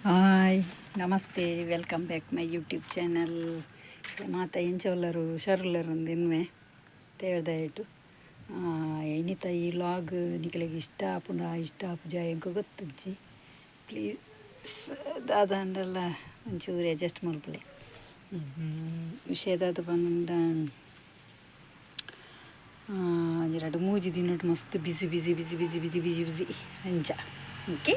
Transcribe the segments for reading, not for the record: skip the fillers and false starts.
Hi, namaste, welcome back my YouTube channel. ಮಾತ ಎಂಚ ಉಲ್ಲರು, ಹುಷಾರುಲ್ಲರು ಎನ್ನುವೆ ತೇಳ್ದಾಯಿಟ್ಟು. ಇನಿತ ಈ ವ್ಲಾಗ್ ನಿಕಲೆಗ್ ಇಷ್ಟ ಆಪುಂಡ, ಇಷ್ಟ ಆಪುಜ ಎಂಕ್ ಗೊತ್ತುಜ್ಜಿ. ಪ್ಲೀಸ್ ದಾದಾಂಡಲ ಒಂಚೂರು ಅಡ್ಜಸ್ಟ್ ಮಲ್ಪುಲೆ. ವಿಷಯ ದಾದ ಪಂಡ, ಒಂಜಿ ರಡ್ಡ್ ಮೂಜಿ ದಿನೊಟು ಮಸ್ತ್ busy busy busy busy busy busy busy ಅಂಚ. ಓಕೆ,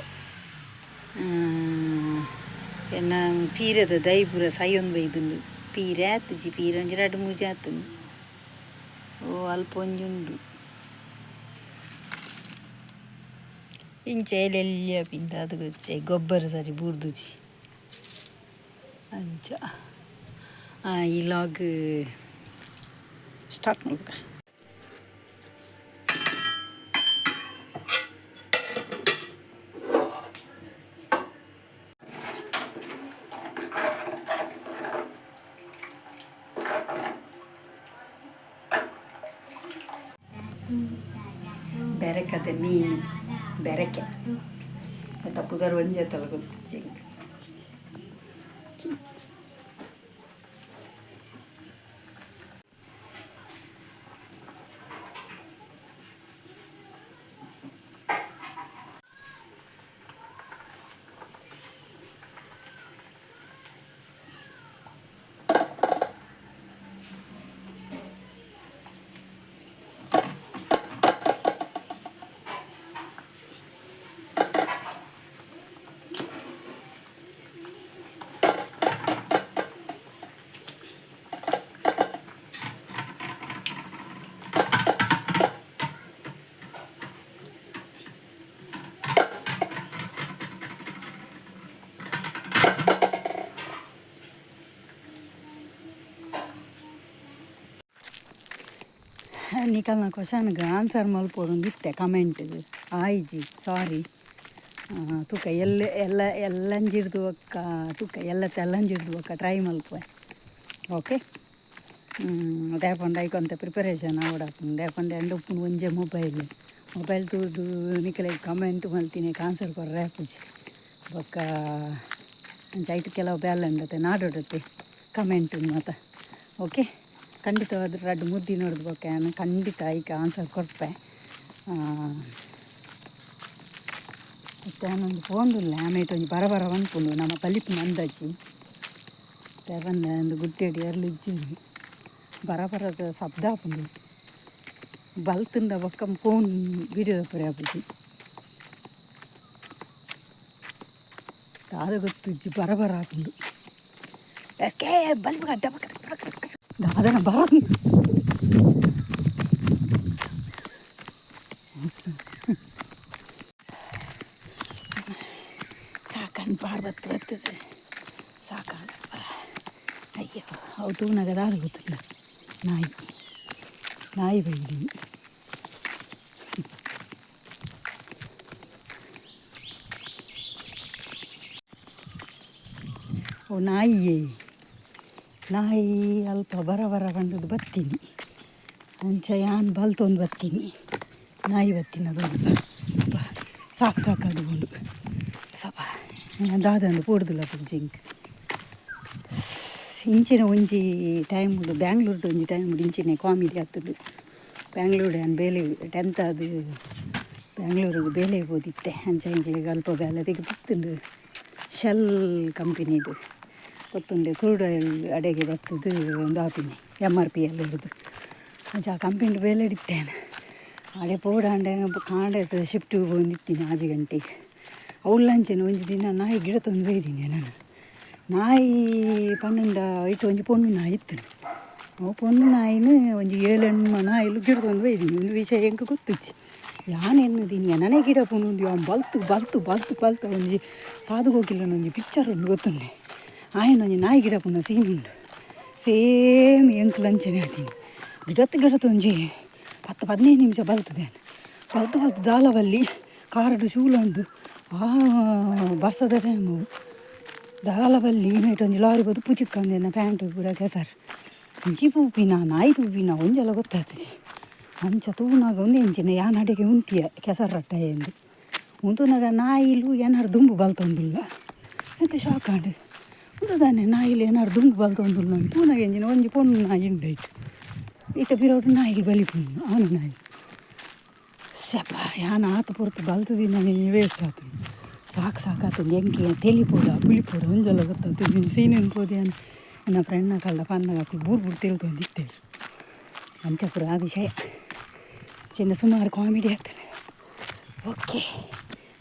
ಎನ್ನ ಪೀರದ ದೈ ಪೂರ ಸೈಯೊಂದು ಬೈದುಂಡು. ಪೀರೆ ಆತುಜಿ, ಪೀರೆ ಒಂಜಿ ರಡ್ಡ್ ಮೂಜಿ ಆತುಂಡು. ಓ ಅಲ್ಪ ಒಂಜಿ ಉಂಡು. ಇಂಚ ಎಲ್ಯ ಪಿಂದ ಅದು ಗೊಚ್ಚೆ ಗೊಬ್ಬರ ಸರಿ ಬೂರ್ದುಜಿ ಅಂಚ. ಈ ವ್ಲಾಗ್ ಸ್ಟಾರ್ಟ್ ಮಲ್ಪುಗ. ಬೆರಕತೆ ಮೀನು, ಬೆರಕೆ ಐತ ಪುದರ್ ಒಂಜಿ ಅತ್ತಲ ಗೊತ್ತುಜ್ಜಿ ಎಂಕ್. ನಿಕಲ್ನ ಕ್ವಶನ್ಗ್ ಆನ್ಸರ್ ಮಲ್ಪೊಡೊಂದು ಇತ್ತೆ ಕಮೆಂಟ್ಗ್ ಆಯಿಜಿ, ಸಾರಿ. ತೂಕ ಎಲ್ಲೆ ಎಲ್ಲ ಎಲ್ಲಂಜಿಡ್ದು ಬೊಕ್ಕ ತೂಕ ಎಲ್ಲ ತೆಲ್ಲಂಜಿಡ್ದು ಬೊಕ್ಕ ಟ್ರೈ ಮಲ್ಪುವೆ. ಓಕೆ, ದಾಯೆ ಪಂಡ ಐಕ್ ಒಂತೆ ಪ್ರಿಪರೇಷನ್ ಆವೊಡಾಪುಂಡು. ದಾಯೆ ಪಂಡ ಎಂಡ ಉಪ್ಪುನು ಒಂಜೆ ಮೊಬೈಲ್. ಮೊಬೈಲ್ ತೂದು ನಿಕಲೆಗ್ ಕಮೆಂಟ್ ಮಲ್ತಿನೆಕ್ ಆನ್ಸರ್ ಕೊರ್ರೆ ಆಪುಜಿ. ಬೊಕ್ಕ ಅಂಚ ಐಟ್ ಕೆಲವು ಬೇಲೆ ಉಂಡತೆ, ನಾಡೊಡತೆ ಕಮೆಂಟ್ ಮಾತ. ಓಕೆ, ಖಂಡಿತವಾದ್ ರಡ್ಡ್ ಮೂಜಿ ದಿನೊಡ್ದು ಬೊಕ್ಕ ಯಾನ್ ಖಂಡಿತ ಐಕ್ ಆನ್ಸರ್ ಕೊರ್ಪೆ. ಇತ್ತೆ ಯಾನೊಂಜಿ ಪೋವೊಂದುಲ್ಲೆ. ಆಮೇಟ್ ಒಂಜಿ ಬರ ಬರ ಪನ್ಪುಂಡು, ನಮ ಬಲಿಪುನ ಅಂದಾಜಿ ದಾಯೆ ಪಂಡ ಉಂದು ಗುಡ್ಡೆಡ್ ಏರ್ಲ ಇಜ್ಜೆರ್. ಬರ ಬರದ ಶಬ್ದ ಆಪುಂಡು. ಬಲ್ತುಂಡ ಬೊಕ್ಕ ಫೋನ್ ವೀಡಿಯೋ ದೆಪ್ಪರೆ ಆಪುಜಿ. ದಾದ ಗೊತ್ತುಜ್ಜಿ, ಬರ ಬರ ಆಪುಂಡು. ಎಸ್ಕೇ ಬಲಿಪುಗ ಡಬಕ ದಾದನ ಬರ. ಸಾಕನ್ ಬಾರ್ ಬತ್ತು ಬರ್ತದೆ, ಸಾಕಾಗ. ಅಯ್ಯೋ, ಅವು ತೂನಗ ದಾದ ಗೊತ್ತಿಲ್ಲ. ನಾಯಿ ನಾಯಿ ಬೈದಿನಿ. ಓ ನಾಯಿಯೇ, ನಾಯಿ ಅಲ್ಪ ಬರ ಬರ ಪಂಡದು ಬತ್ತೀನಿ. ಅಂಚ ಯಾನ್ ಬಲ್ತೊಂದು ಬತ್ತೀನಿ, ನಾಯಿ ಬತ್ತಿನ. ಅದೊಂದು ಸಾಕು ಸಾಕು ಉಂಡು ಸಪ ದಾದಂದು ಪೋಡ್ದುಲ್ಲ ಜಿಂಕ್. ಇಂಚಿನ ಒಂಜಿ ಟೈಮ್ ಬ್ಯಾಂಗ್ಳೂರ್ದು ಒಂಜಿ ಟೈಮ್ ಇಂಚಿನ ಕಾಮಿಡಿ ಆಗ್ತದೆ. ಬ್ಯಾಂಗ್ಳೂರು ಯಾನ್ ಬೇಲೆ ಟೆಂತ್ ಆದ್ ಬ್ಯಾಂಗ್ಳೂರಿಗೆ ಬೇಲೆ ಪೋದಿತ್ತೆ. ಅಂಚ ಎಂಕ್ಲೆಗ್ ಅಲ್ಪ ಬೇಲೆ ತಿಕ್ಕುದು ಶೆಲ್ ಕಂಪನಿಡು ಗೊತ್ತುಂಡೆ. ಕ್ರೂಡ್ ಆಯಿಲ್ ಅಡೆಗೆ ಬರ್ತದೆ ಒಂದು ಆಪಿನಿ ಎಮ್ ಆರ್ ಪಿ ಎಲ್ ಇರೋದು. ಅಂಚ ಆ ಕಂಪನಿ ಬೇಲೆ ಇತ್ತೇನೆ. ಅಡೆ ಪೋಡಾಂಡೆ ಕಾಂಡೆ ಶಿಫ್ಟ್ ಪೋವೊಂದಿತ್ತೀನಿ 6 ಗಂಟೆಗೆ. ಅವ್ಲಂಚನೆ ಒಂಜಿ ದಿನ ನಾಯಿ ಗಿಡ ತಂದು ಬೈದೀನಿ ನಾನು. ನಾಯಿ ಪನ್ನೊಂಡ ಐಟ್ ಒಂಜಿ ಪೊಣ್ಣು ನಾಯಿ ಇತ್ತು. ಅವು ಪೊಣ್ಣು ನಾಯಿನ ಒಂಜಿ ಏಳೆಣ್ಮ ನಾಯಿಲು ಗಿಡತೊಂದು ಬೈದೀನಿ. ಒಂದು ವಿಷಯ ಎಂಕ್ ಗೊತ್ತುಜ್ಜಿ. ಯಾನ್ ಎನ್ನುದೀನಿ ಎನನೇ ಗಿಡ ಪುನೊಂದು ಅವ್ನು ಬಲ್ತು ಬಲ್ತು ಬಲ್ತು ಬಲ್ತು. ಒಂಜಿ ಸಾಧು ಕೋಕಿಲನ ಒಂಜಿ ಪಿಕ್ಚರ್ ಉಂಡು ಗೊತ್ತುಂಡೆ, ಆಯನ ಒಂಜಿ ನಾಯಿ ಗಿಡ ಪುನ ಸೀನ್ ಉಂಡು. ಸೇಮ್ ಎಂಕ್ಲ ಅಂಚನೆ ಆತೀನಿ. ಗಿಡತ್ತು ಗಿಡತ್ತು ಒಂಜಿ 10-15 ನಿಮಿಷ ಬಲ್ತದೆ. ಬಲ್ತು ಬಲ್ತು ದಾಲ ಬಲ್ಲಿ ಕಾರಡು ಶೂಲ ಉಂಡು. ಆ ಬರ್ಸದ ಟೈಮು ದಾಲ ಬಲ್ಲಿ ನೈಟ್ ಒಂಜಿ ಲಾರಿ ಬದು ಪುಚಿಕ್ಕಂದೆನ ಪ್ಯಾಂಟ್ ಪೂರ ಕೆಸರು. ಒಂಜಿ ಪೂಪಿನ ನಾಯಿ ತೂಪಿನ ಒಂಜೆಲ ಗೊತ್ತಾಗ್ತದೆ. ಅಂಚ ತೂನಾಗ ಒಂದೇ ಇಂಚಿನ ಯಾನ್ ಅಡೆಗೆ ಉಂತಿಯ ಕೆಸರು ರಟ್ಟ ಎಂದು. ಉಂತುನಾಗ ನಾಯಿಲು ಏನಾರು ದುಂಬು ಬಲ್ತೊಂದುಲ್ಲ. ಎಂತ ಶಾಕ್ ಆಂಡ್ ಉಂದು ದಾನೆ ನಾಯಿಲು ಏನಾರು ದುಂಬು ಬಲ್ತೊಂದುಲ್ಲ ತೂನಗ ಎಂಜಿನ ಒಂಜಿ ಪೊಣ್ಣು ನಾಯಿ ಉಂಡೈಟ್ ಇತ್ತೆ ಪಿರವುಡು ನಾಯಿಲು ಬಲಿಪುಂಡು ಆನು ನಾಯಿ ಶಪ ಯಾನ್ ಆತ ಪೊರ್ತು ಬಲ್ತುದಿನನೇ ವೇಸ್ಟ್ ಆತುಂಡು ಸಾಕು ಸಾಕಾತುಂಡು ಎಂಕ್ಲೆ ತೆಲಿಪೊಡ ಬುಲಿಪೊಡ ಒಂಜೆಲ ಗೊತ್ತಾತು ಸೀನೆನ್ ಪೋದು ಯಾನ್ ಎನ್ನ ಫ್ರೆಂಡ್ನ ಕಲ್ದ ಪನ್ನಗ ಅಕುಲು ಬೂರು ಬೂರು ತೆಲ್ತೊಂದಿತ್ತೆರ್ ಅಂಚ ಪೂರ ಆ ವಿಷಯ ಚಿನ್ನ ಸುಮಾರು ಕಾಮಿಡಿ ಆಗ್ತದೆ. ಓಕೆ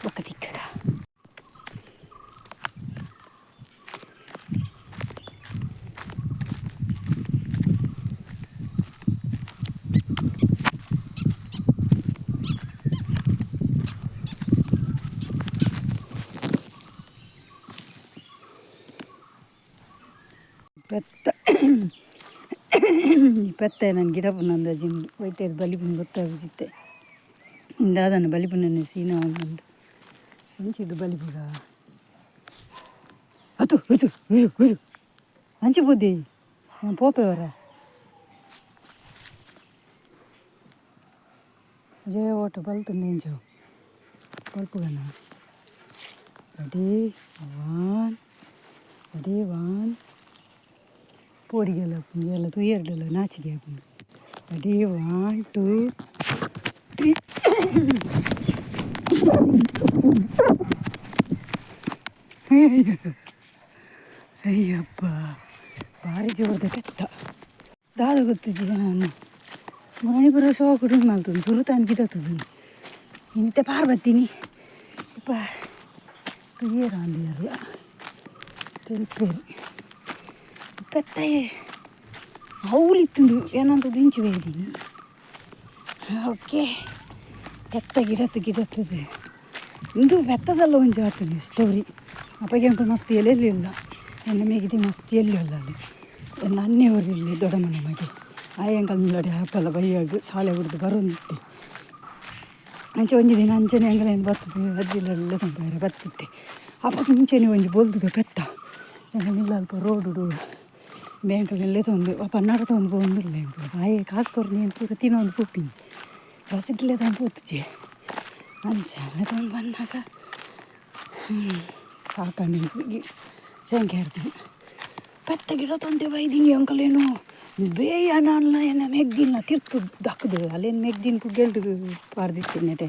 ಬೊಕ್ಕ ತಿಕ್ಕಗ. ಪೆತ್ತ ಪೆತ್ತ ನಾನು ಗಿಡ ಪುನಂದ ಜಿಂಡು ಒಯ್ತೇದು ಬಲಿಪುನ ಗೊತ್ತಾಗುಜಿತ್ತೆ ಇಂದಾದನ ಬಲಿಪುನನೆ ಸೀನ ಉಂಡು ಒಂಚಿದು ಬಲಿಪುಗ ಅದು ಹುಜು ಹುಜು ಹುಜು ಅಂಚಿ ಬುದ್ಧಿ ನಾನು ಪೋಪೆವರ ಜಯ ಓಟ ಬಲ್ತು ನೆಂಜವು ಬಲ್ಪುಗನ. Ready one, ready one. ಪೋಡಿಗೆಲ್ಲ ಎಲ್ಲ ತೂಯರ್ಡಲ್ಲ ನಾಚಿಗೆ ಆಪುಂಡು. Ready one two three. Ayyappa ಭಾರಿ ಜೋರದ ಪೆತ್ತ ದಾದ ಗೊತ್ತುಜಿ ನಾನು ಮಣಿಪುರ ಶೋಕುಡು ಮಲ್ತುಂಡು ಸುರುತಾನ್ ಗಿಡತುದು ಇಂತೆ ಪಾರ್ ಬತ್ತೀನಿ ಇಪ್ಪ ತುಯ್ಯರ ಅಂದಿಯಲ್ಲ ತೆಲ್ಪೇರಿ ಪೆತ್ತಯೇ ಅವ್ಲಿತ್ತುಂಡು ಏನಂತ ದಿಂಚು ಬೈದೀನಿ. ಓಕೆ ಪೆತ್ತ ಗಿಡತ್ತು ಗಿಡತ್ತದು ಇಂದು ಪೆತ್ತದಲ್ಲ ಒಂಜಿ ಆತುಂಡು ಸ್ಟೋರಿ. ಅಪ್ಪಗೆ ಅಂಕ ಮಸ್ತ್ ಎಲೆಲ್ಲ ಎನ್ನ ಮೇಗಿದಿ ಮಸ್ತ್ ಎಲ್ಲಿ ಅಲ್ಲ ಅಲ್ಲಿ ಎನ್ನ ಅನ್ನೆವರು ಇಲ್ಲಿ ದೊಡ್ಡಮ್ಮನ ಮಗೆ ಆಯಂಕಲ್ ನಿಲ್ಲಡೆ ಹಾಕಲ್ಲ ಬೈಯಾಗ ಶಾಲೆ ಬಿಡ್ದು ಬರೋಂದಿತ್ತೆ ಅಂಚೆ ಒಂಜಿ ದಿನ ಅಂಚನೆ ಅಂಗಲೇನು ಬರ್ತದೆ ಅಜ್ಜಿಲೆಲ್ಲ ತಂಪಾರೆ ಬತ್ತಿತ್ತೆ. ಅಪ್ಪ ಮುಂಚೆನೆ ಒಂಜಿ ಬೊಲ್ದುದ ಪೆತ್ತ ಎಂಕ ನಿಲ್ಲ ಅಲ್ಪ ರೋಡುಡು ಬ್ಯಾಂಕಲ್ಲಿ ತಂದು ಅಪ್ಪ ನಡತೊಂದು ಪೋವೊಂದುಲ್ಲೆ ಎಂಕುಲು ಆಯೆ ಕಾಸು ಕೊರ್ನಿ ಪೂರ ತಿನ್ನೊಂದು ಪೋಪಿನಿ ಬಸ್ಸಿಟ್ಲೆ ತಂದು ಪೋತುಜಿ ಅಂಚ ಲೆತೊಂದು ಬನ್ನಗ ಸಾಕಂಡು ಸೆಂಕೆ ಇರ್ತದೆ. ಪೆತ್ತ ಗಿಡ ತಂದೆ ಬೈದೀನಿ ಅಂಕಲೇನು ಬೇಯ ನಾನ್ಲ ಎನ್ನ ಮೆಗ್ದಿನ ತಿರ್ತು ದಕ್ಕದು ಅಲ್ಲೇನು ಮೆಗ್ದಿನ ಪುಗ್ಗೆಲ್ದು ಪಾರ್ದಿತ್ತೆ ನೆಟೆ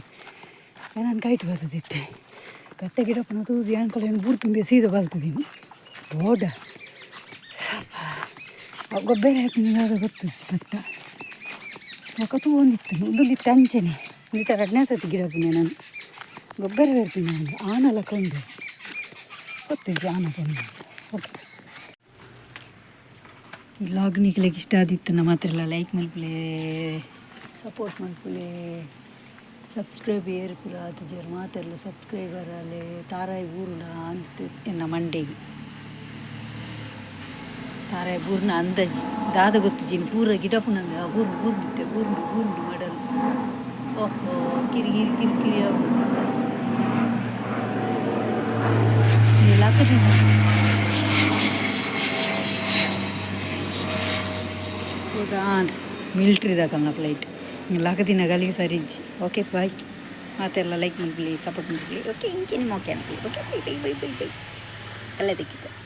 ನಾನು ಕೈಟ್ ಬರ್ತದಿತ್ತೆ. ಪೆತ್ತ ಗಿಡ ಪುನ ತೂದು ಅಂಕಲೇನು ಬೂರು ತುಂಬಿ ಸೀದ ಬಲ್ತದೀನಿ ಬೋಡ ಗೊಬ್ಬರ ಹಾಕಿದ ಗೊತ್ತು ಪೆತ್ತ ಬೊಕ್ಕ ತೂವೊಂದಿತ್ತು ಉಂದುಲಿತ್ತು ಅಂಚೆನೆ ಒಂದಿತ್ತ ರಡ್ಡನೇ ಸತಿ ಗಿಡ ಪುನೆ ನಾನು ಗೊಬ್ಬರ ಬರ್ತೀನಿ ನಾನು ಆನಲ ಕೊಂಡು ಗೊತ್ತಿಜ್ಜಿ ಆನ ಕೊಂಡು. ಓಕೆ ಈ ವ್ಲಾಗ್ ನಿಕ್ಲೆಗ್ ಇಷ್ಟ ಆದಿತ್ತು ಮಾತ್ರ ಲೈಕ್ ಮಲ್ಪುಲೆ, ಸಪೋರ್ಟ್ ಮಲ್ಪುಲೆ, ಸಬ್ಸ್ಕ್ರೈಬ್ ಏರ್ ಪೂರ ಆತುಜೆರ್ ಮಾತೆರ್ಲ ಸಬ್ಸ್ಕ್ರೈಬರ್ ಆಲೆ ತಾರಾಯಿ ಊರುಡ ಅಂತ ಎನ್ನ ಮಂಡೆಗ್ ತಾರಾಯಿ ಬೂರ್ನ ಅಂದಾಜಿ ದಾದ ಗೊತ್ತುಜಿನ್ ಪೂರ ಗಿಡ ಪುನಂದ ಬೂರ್ನು ಬೂರ್ನಿತ್ತೆ ಬೂರ್ನು ಬೂರ್ನು ಮಡಲ್ ಓಹೋ ಕಿರಿ ಕಿರಿ ಕಿರಿ ಕಿರಿ ಆಪುಂಡು ಲಕ್ಕದಿನ ಮಿಲ್ಟ್ರಿದಕಲ್ನ ಫ್ಲೈಟ್ ಲಕ್ಕದಿನ ಗಲಿಗೆ ಸರಿ ಇಜ್ಜಿ. ಓಕೆ ಬಾಯ್ ಮಾತೆಲ್ಲ ಲೈಕ್ ಮಲ್ಪುಲೆ ಸಪೋರ್ಟ್ ಮಲ್ಪುಲೆ. ಓಕೆ ಇಂಚೆನೆ ಮೋಕೆ ಅನ್ಪುಲೆ. Okay bye bye bye bye bye. ಎಲ್ಲ ದಿಕ್ಕಿದೆ.